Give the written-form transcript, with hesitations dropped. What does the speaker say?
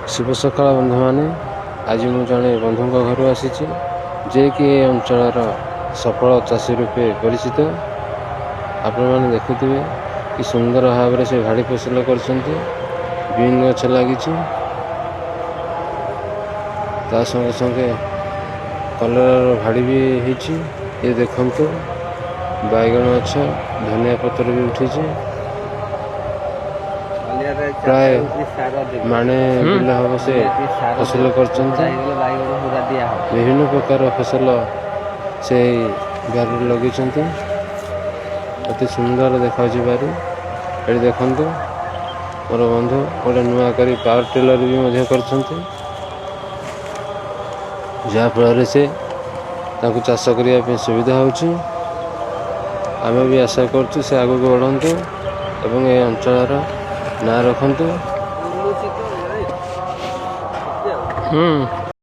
ଶୁଭ ସକାଳ ବନ୍ଧୁମାନେ। ଆଜି ମୁଁ ଜଣେ ବନ୍ଧୁଙ୍କ ଘରୁ ଆସିଛି, ଯିଏକି ଏ ଅଞ୍ଚଳର ସଫଳ ଚାଷୀ ରୂପେ ପରିଚିତ। ଆପଣମାନେ ଦେଖୁଥିବେ କି ସୁନ୍ଦର ଭାବରେ ସେ ଭାଡ଼ି ଫସଲ କରିଛନ୍ତି। ବିନ୍ ଗଛ ଲାଗିଛି, ତା ସଙ୍ଗେ ସଙ୍ଗେ କଲରାର ଭାଡ଼ି ବି ହେଇଛି। ଏ ଦେଖନ୍ତୁ, ବାଇଗଣ ଗଛ, ଧନିଆ ପତ୍ର ବି ଉଠିଛି। ପ୍ରାୟ ମାଣେ ବିଲ ହବ ସେ ଫସଲ କରିଛନ୍ତି। ବିଭିନ୍ନ ପ୍ରକାର ଫସଲ ସେଇ ବାରିରେ ଲଗେଇଛନ୍ତି। ଅତି ସୁନ୍ଦର ଦେଖାଯାଉଛି ବାରି। ଏଠି ଦେଖନ୍ତୁ, ମୋର ବନ୍ଧୁ ଗୋଟେ ନୂଆ କରି ପାୱାର ଟିଲର ବି ମଧ୍ୟ କରିଛନ୍ତି, ଯାହାଫଳରେ ସେ ତାଙ୍କୁ ଚାଷ କରିବା ପାଇଁ ସୁବିଧା ହେଉଛି। ଆମେ ବି ଆଶା କରୁଛୁ, ସେ ଆଗକୁ ବଢ଼ନ୍ତୁ ଏବଂ ଏ ଅଞ୍ଚଳର ନାଁ ରଖନ୍ତୁ। ହୁଁ।